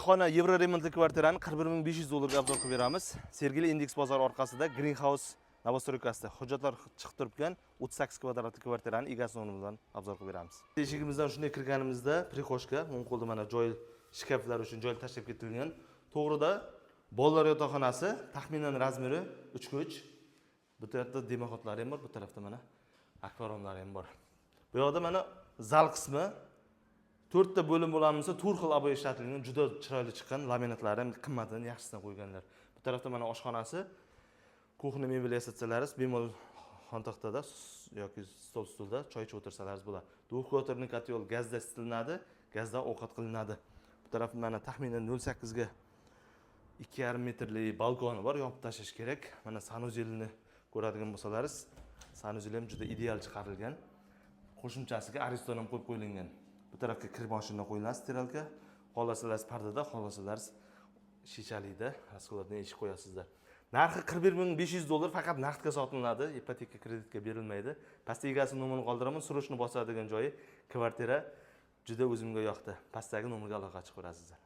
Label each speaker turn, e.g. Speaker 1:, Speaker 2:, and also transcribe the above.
Speaker 1: Xona yevro remontli kvartirani 41 500 dollarga обзор qilib beramiz. Sergeli Indeks bozori orqasida, Green House новостройка sida hujjatlar chiqib turibgan 38 kvadratli kvartirani egasi nomi bilan обзор qilib beramiz. Eshigimizdan shunday kirganimizda прихожка, o'ng qo'lda mana joy, shkaflar uchun joy tashlab ketilgan. To'g'rida bolalar yotoqxonasi, taxminan размер i 3 ga 3. Bu tarafda дымоход lari ham bor, bu tarafda mana akvariumlari ham bor. Bu yoqda mana zal qismi, to'rtta bo'lim bo'lgan bo'lsa, to'rt xil обои ishlatilgan, juda chiroyli chiqqan, laminatlari ham qimmatini, yaxshisidan qo'yganlar. Bu tarafda mana oshxonasi, кухня mebel yasatsalaringiz bemalol xontaxtada yoki stol stulda choy ichib o'tirsalaringiz bo'ladi. Двухконтурный котел, gazda isitiladi, gazda ovqat qilinadi. Bu taraf mana taxminan 0,8 ga 2,5 metrli balkoni bor, yopib tashlash kerak. Mana санузел ini ko'radigan bo'lsalaringiz, санузел ham juda ideal chiqarilgan. Qo'shimchasiga Ariston ham qo'yib qo'yilgan. Bu tarafga kir moshina qo'yiladi, стиралка. Xohlasalar pardada, xohlasalar shishalida раскладной eshik qo'yasizlar. Narxi 41 500 dollar, faqat naqdga sotiladi, ipoteka, kreditga berilmaydi. Pastda egasi nomerini qoldiraman, срочно bosadigan joyi. Kvartira juda o'zimga yoqdi. Pastdagi nomerga aloqa chiqib ko'rasizlar.